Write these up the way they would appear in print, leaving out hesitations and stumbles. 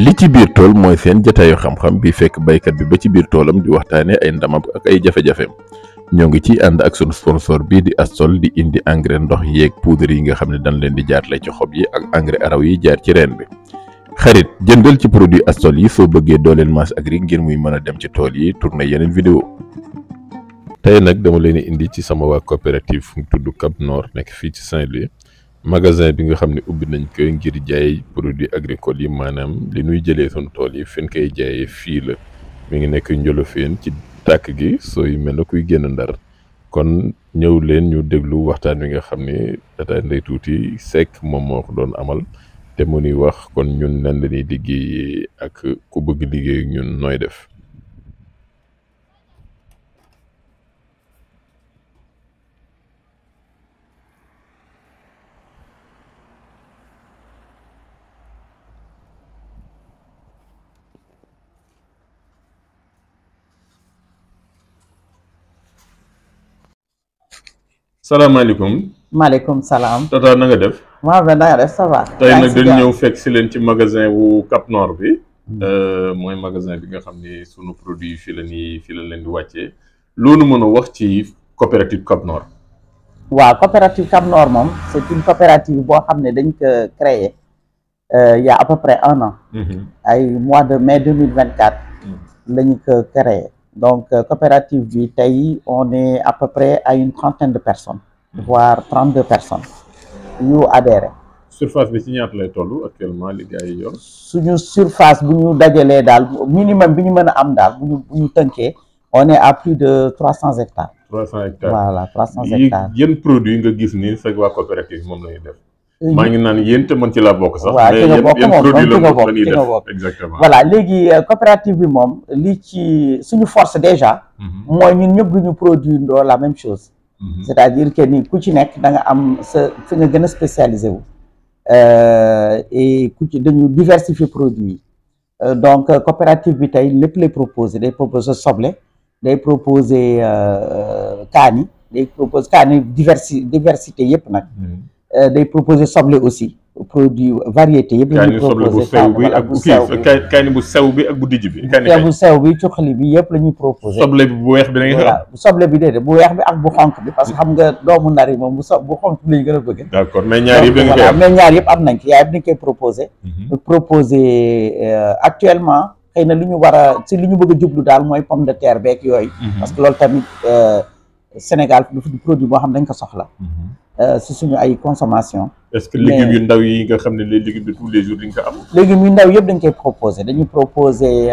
li ci biir tool mooy seen jataayu xam-xam bi fekk baykat bi ba ci biir toolam di waxtaane ay ndamam ak ay jafe-jafeem ñoo ngi ci ànd ak sunu sponsor bii di Astol di indi engrais ndox yeeg poudre yi nga xam ne dañ leen di jaarale ci xob yi ak engrais araw yi jaar ci reen bi xarit jëndal ci produit Astol yi soo bëggee dooleel Mas Agri ngir muy mën a dem ci tool yi tourné yeneen vidéo tey nag dama leen indi ci sama waa coopérative fu mu tudd Cap Nord nekk fii ci Saint-Louis magasin bi nga xam ne ubbi nañ ko ngir jaay produits agricoles yi maanaam li ñuy jëlee sunu tool yi fen koy jaayee fii la mi ngi nekk Njolofeen ci tàkk gi sooy mel na kuy génn Ndar kon ñëw leen ñu déglu waxtaan wi nga xam ne Tata Ndeye Tuuti Seck moom moo ko doon amal te mu nuy wax kon ñun nan la ñuy liggéeyee ak ku bëgg liggéey ñun nooy def. salaamaaleykum. maaleykum salaam. Tata na nga def. maa ngi lay def ça va. tey nag dañu ñëw fekk si leen ci magasin wu Cap Nord bi. mooy magasin bi nga xam ne sunu produit fii la leen di wàccee. loolu mën a wax ci coopérative Cap Nord. waaw coopérative Cap Nord moom c'est une coopérative boo xam ne dañ ko créé il y a à peu près 1 an. ay mois de mai 2024. lañu ko créé. donc coopérative bi tey on est à peu près à une trentaine de personnes voire 32 personnes yu adhéré. surface bi ci ñaata lay toll actuellement li gars yi yor. suñu surface bu ñu dajalee daal minimum bi ñu mën a am daal bu ñu tënkee on est à plus de 300 hectares. 300 hectares voilà 300 hectares. yéen produit nga gis ni sa waa coopérative moom la ñuy def. maa ngi naan yéen te mën ci laa bokk sax. waaw ci nga bokk moom produit la bokk exactement. voilà léegi coopérative bi moom li ci suñu force déjà. mooy ñun ñëpp duñu produire ndoo la même chose. c'est-à-dire que ni ku ci nekk da nga am sa fi nga gën a spécialisé wu. et ku ci dañu diversifier produit yi donc coopérative bi tey lépp lay proposer day proposer soble day proposer kaani day proposer kaani diversité yëpp nag. day proposer soble aussi produit variété yëpp la ñuy proposer kaani bu sew bi ak bu dijj bi. bu sew bi cuqali bi yëpp la ñuy proposer. soble bi bu weex bi da ngay voilà soble bi déedéet bu weex bi ak bu xonk bi parce que xam nga doomu Ndar yi moom bu xonk bi lañu gën a bëgg. d'accord mais ñaar yëpp dañu koy am mais ñaar yëpp am nañ ko yaay dañ koy proposer. proposer actuellement xëy na li ñu war a si li ñu bëgg a jublu daal mooy pomme de terre beeg yooyu. parce que loolu tamit Sénégal du produit boo xam dañ ko soxla. si suñu ay consommation. est-ce que légumes yu ndaw yi nga xam ne les légumes de tous les jours dañ ko am. légumes yu ndaw yëpp dañ koy proposer dañuy proposer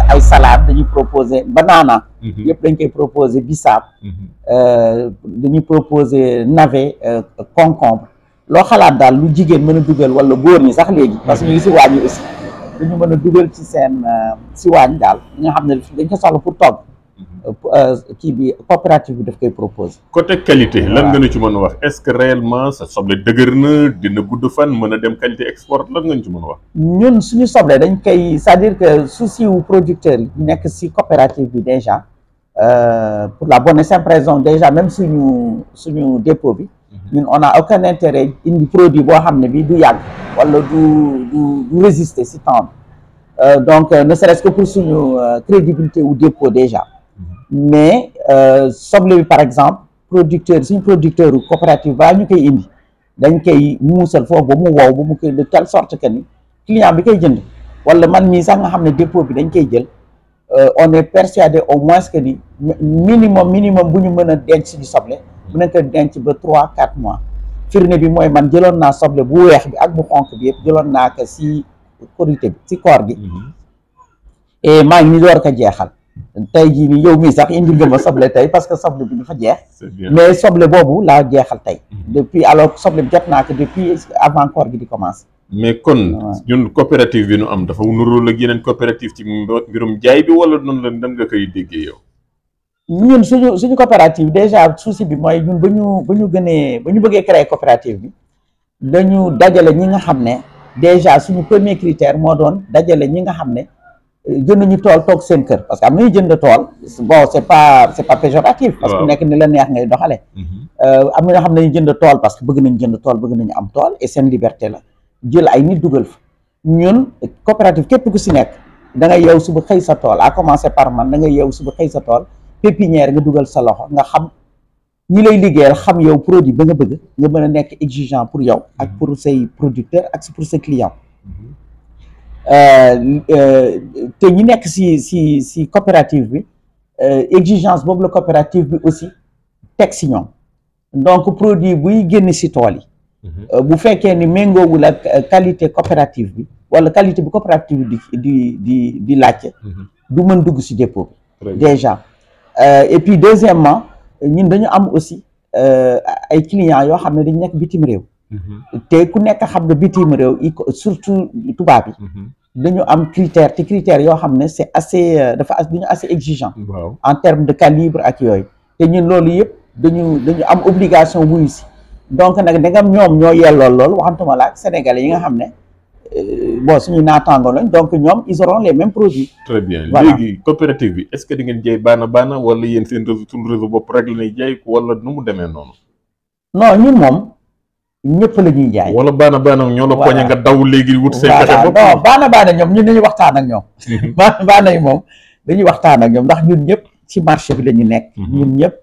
ay salade dañuy proposer banana. yëpp dañ koy proposer bisaab. dañuy proposer navet concombre. loo xalaat daal lu jigéen mën a dugal wala góor ñi sax léegi. parce que ñu ngi si waañ yi aussi dañu mën a dugal ci seen si waañ daal li nga xam ne dañ ko soxla pour togg. kii bi coopérative bi daf koy proposer. côté qualité lan nga ñu ci mën a wax est-ce que réellement sa soble dëgër na dina gudd fan mën a dem qualité export lan nga ñu ci mën a wax. ñun suñu soble dañ koy c'est-à-dire que souci wu producteur yi nekk si coopérative bi déjà pour la bonne et simple raison déjà même suñu dépôt bi. ñun on a aucun intérêt indi produit boo xam ne bi du yàgg wala du résister si temps donc ne serait-ce que pour suñu crédibilité ou dépôt déjà. mais soble bi par exemple suñu producteur coopérative ba ñu koy indi dañ koy muusal foofu ba mu wow ba mu koy de telle sorte que ni client bi koy jënd wala man mii sax nga xam ne dépôt bi dañ koy jël on est persuadé au moins que ni minimum bu ñu mën a denc suñu soble bu nañ ko denc ba 3-4 mois firnde bi mooy man jëloon naa soble bu weex bi ak bu xonk bi yëpp jëloon naa ko si korité bi si koor gi et maa ngi ni door ko jeexal tey jii nii yow mii sax indil nga ma soble tey parce que soble bi dafa jeex mais soble boobu laa jeexal tey depuis alors soble bi jot naa ko depuis avant koor gi di commencer. mais kon ñun coopérative bi nu am dafa nuroo ak yeneen coopérative ci mbirum jaay bi wala noonu la nan nga koy déggee yow. ñun suñu coopérative déjà souci bi mooy ñun ba ñu bëggee créer coopérative bi dañu dajale ñi nga xam ne déjà suñu premier critère moo doon dajale ñi nga xam ne jënd ñu tool toog seen kër parce que am nañu jënd tool bon c'est pas péjoratif parce que nekk ni la neex ngay doxale am na ñoo xam ne ñu jënd tool parce que bëgg nañu jënd tool bëgg nañu am tool et seen liberté la jël ay nit dugal fa ñun coopérative képp ku si nekk da ngay yeew suba xëy sa tool à commencer par man da ngay yeew suba xëy sa tool pépinière nga dugal sa loxo nga xam ñi lay liggéeyal xam yow produit ba nga bëgg nga mën a nekk exigeant pour yow ak pour say producteurs ak pour ses clients te ñi nekk si coopérative bi exigence boobu la coopérative bi aussi teg si ñoom donc produit buy génn si tool yi bu fekkee ni méngoowul ak qualité coopérative bi wala qualité bi coopérative bi di laajte du mën dugg si dépôt bi déjà et puis deuxièmement ñun dañu am aussi ay clients yoo xam ne dañu nekk bitim réew te ku nekk xam nga bitim réew surtout tubaab yi dañu am critères te critères yoo xam ne c'est assez dafa dañu assez exigeant en termes de calibre ak yooyu te ñun loolu yëpp dañu am obligation wuyu si donc nag dangam ñoom ñoo yellool loolu waxantuma la ak sénégalais yi nga xam ne bon suñu naataango lañ donc ñoom ils auront les mêmes produits. très bien léegi coopérative bi est-ce que di ngeen jaay baana wala yéen seen réseau suñu réseau bopp rek la ñuy jaay wala nu mu demee noonu. non ñun moom ñëpp la ñuy jaay. wala baana ñoo la poñe nga daw léegi wut seen pexe bopp. non baana ñoom ñun dañuy waxtaan ak ñoom. baana yi moom dañuy waxtaan ak ñoom ndax ñun ñëpp ci marché bi la ñu nekk. ñun ñëpp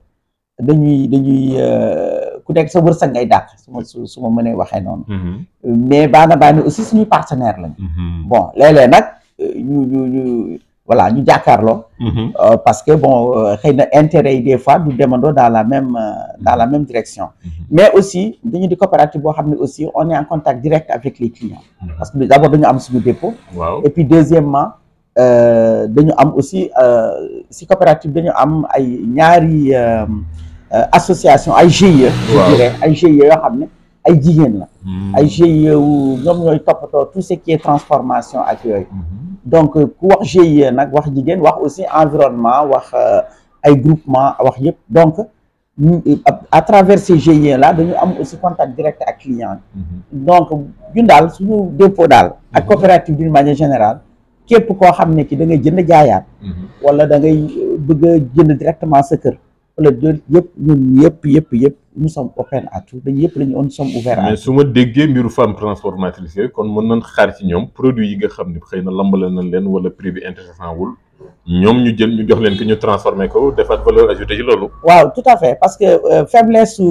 dañuy ku nekk sa wërsëg ngay dàq su ma mënee waxee noonu. mais baana aussi suñuy partenaire lañu. bon léeg-léeg nag ñu voilà ñu jàkkaarloo. parce que bon xëy na intérêt yi des fois du demandoo dans la même direction. mais aussi dañu di coopérative boo xam ne aussi on est en contact direct avec les clients. parce que d'abord dañu am suñu dépôt. et puis deuxièmement dañu am aussi si coopérative dañu am ay ñaari association ay GIE. je dirais ay GIE yoo xam ne ay jigéen la. ay GIE wu ñoom ñooy toppatoo tout ce qui est transformation ak yooyu. donc ku wax GIE nag wax jigéen wax aussi environnement wax ay groupement wax yëpp donc à travers ces GIE là dañu am aussi contact direct ak client donc ñun daal suñu dépôt daal ak coopérative d'une manière générale képp koo xam ne ki da ngay jënd jaayaat wala da ngay bëgg a jënd directement sa kër wala yëpp ñun yëpp nous sommes open à tout dañu yëpp lañu nous sommes ouverts à tout. mais su ma déggee mbiru femme transformatrice yooyu kon mën nañ xaar ci ñoom produit yi nga xam ne xëy na lambale nañ leen wala prix bi intéressant wul ñoom ñu jël ñu jox leen que ñu transformé ko defaat valeur ajoutée ci loolu. waaw tout à fait parce que faiblesse su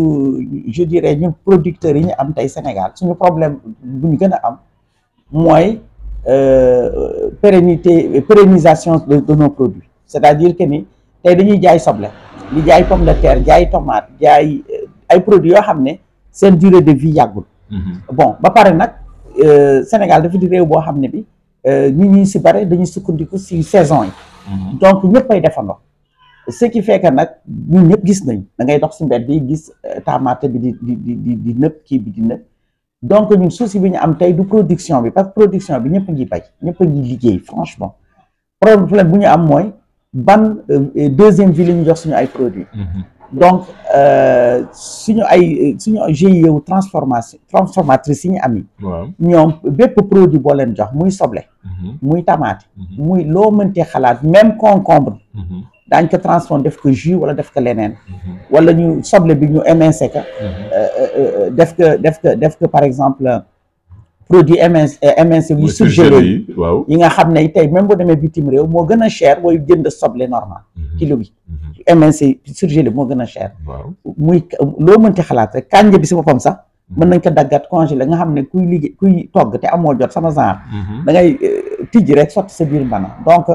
je dirais ñun producteurs yi ñu am tey Sénégal suñu problème bu ñu gën a am mooy pérennisation de nos produits c'est-à-dire que ni tey dañuy jaay soble di jaay pomme de terre jaay tomate jaay ay produits yoo xam ne seen durée de vie yàggul. bon ba pare nag Sénégal dafa di réew boo xam ne bi ñi si bare dañuy sukkandiku si saison yi. donc ñëpp ay defandoo. ce qui fait que nag ñun ñëpp gis nañ da ngay dox si mbedd yi gis tomate bi di nëb kii bi di nëb donc ñun souci bi ñu am tey du production bi parce que production bi ñëpp a ngi bay ñëpp a ngi liggéey franchement problème bu ñu am mooy ban deuxième vie la ñu jox suñu ay produits. donc suñu GIE wu transformatrice yi ñu am yi ñoom bépp produit boo leen jox muy soble muy tomate muy loo mëntee xalaat même concombre daañ ko transformé def ko jus wala def ko leneen wala ñu soble bi ñu émincé ka def ko par exemple produit émincé yu surgelé yi nga xam ne tey même boo demee bitim réew moo gën a cher booy jënd soble normal kilo bi émincé surgelé moo gën a cher muy loo mënti xalaat rek kànja bi si boppam sax mën nañ ko daggat congelé nga xam ne kuy liggéey kuy togg te amoo jot sama genre da ngay tijji rek sotti sa biir mbana donc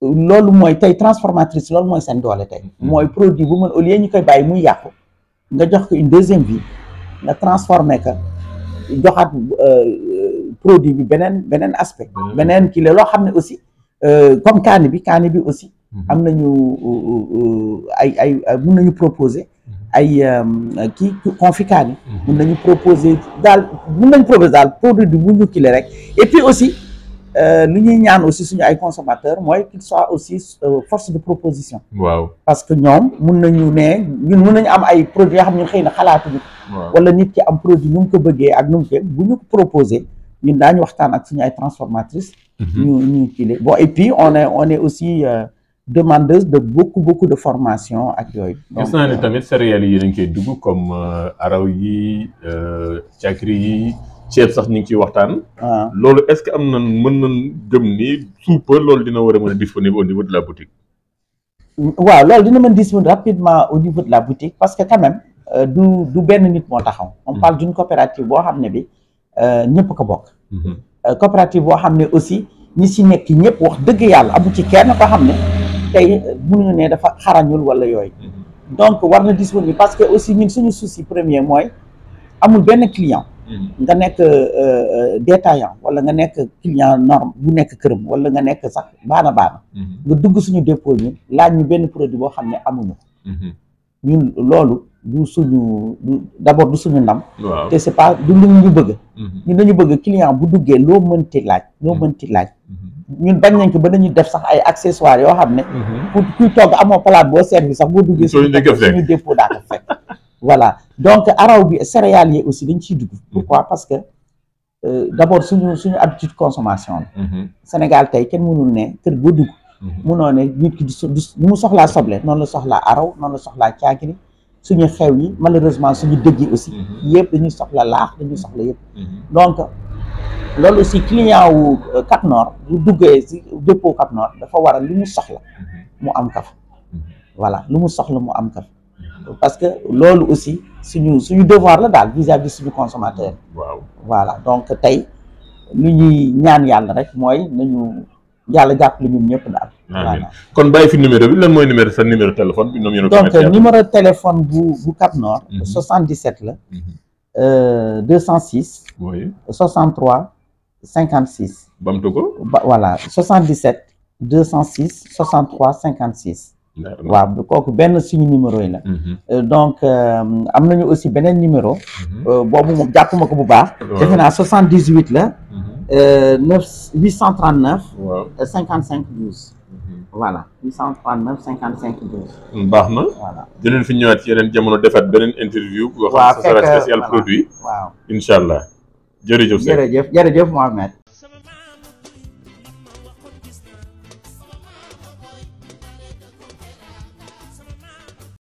loolu mooy tey transformatrice loolu mooy seen doole tey mooy produit bu mën au lieu ñu koy bàyyi muy yàqu nga jox ko une deuxième vie nga transformé ko joxaat produit bi beneen aspect beneen kii la loo xam ne aussi comme kaani bi aussi am nañu ay mun nañu proposer ay kii confit kaani mun nañu proposer daal produit bi bu ñu kile rek et puis aussi lu ñuy ñaan aussi suñu ay consommateurs mooy qu'il soit aussi force de proposition. waaw parce que ñoom mun nañu ne ñun mun nañu am ay produits yoo xam ne xëy na xalaatuñu. wala nit ki am produit nu mu ko bëggee ak nu mu ko bu ñu ko proposé ñun daañu waxtaan ak suñu ay transformatrices. ñu kii bon et puis on est aussi demandeuse de beaucoup de formation ak yooyu. gis naa ne tamit céréales yi dañ koy dugg comme araw yi cakri yi. ceeb sax ñu ngi ciy waxtaan. loolu est-ce que am na mën nañ gëm ni sous peu loolu dina war a mën a disponible au niveau de la boutique. waaw loolu dina mën disponible rapidement au niveau de la boutique parce que quand même du benn nit moo taxaw. on parle d'une coopérative boo xam ne bi ñëpp ko bokk. coopérative boo xam ne aussi ñi si nekk ñëpp wax dëgg yàlla amu ci kenn koo xam ne tey mënuñu ne dafa xarañul wala yooyu. donc war na disponible parce que aussi ñun suñu souci premier mooy amul benn client. nga nekk détaillant wala nga nekk client norme bu nekk këram wala nga nekk sax baana nga dugg suñu dépôt ñun laaj ñu benn produit boo xam ne amuñu ñun loolu du suñu d'abord du suñu ndam te c'est pas du lu ñu bëgg ñun dañu bëgg client bu duggee loo mënti laaj ñun bañ nañ ko ba dañuy def sax ay accessoires yoo xam ne pour kuy togg amoo palaat boo servi sax boo duggee suñu dépôt daa ko fekk voilà donc araw bi céréalier aussi dañ ciy dugg pourquoi parce que d'abord suñu habitude consommation la Sénégal tey kenn mënul ne kër boo dugg mënoo ne nit ki du mu soxlaa soble noonu la soxlaa araw noonu la soxlaa caakiri suñu xew yi malheureusement suñu dëj yi aussi yëpp dañuy soxla laax dañuy soxla yëpp donc loolu aussi client wu Cap Nord bu duggee si dépôt Cap Nord dafa waral lu mu soxla mu am kaf voilà lu mu soxla mu am kaf parce que loolu aussi suñu devoir la daal vis-à-vis suñu consommateur. waaw voilà donc tey lu ñuy ñaan yàlla rek mooy nañu yàlla jàppale ñun ñëpp daal. voilà kon bàyyi fi numéro bi lan mooy sa numéro téléphone bi. donc numéro téléphone bu Cap Nord. 77 la. 206. oui 63 56. bamtu ko. voilà 77 206 63 56. waaw kooku benn suñu numéro yi la donc am nañu aussi beneen numéro boobu moom jàppuma ko bu baax defe naa 78 la 839 55 12 voilà 839 55 12 baax na voilà dinañ fi ñëwaat ci yeneen jamono defaat beneen interview boo xam ne ce sera spécial produit waaw incha allah jërëjëf jërëjëf Mohamed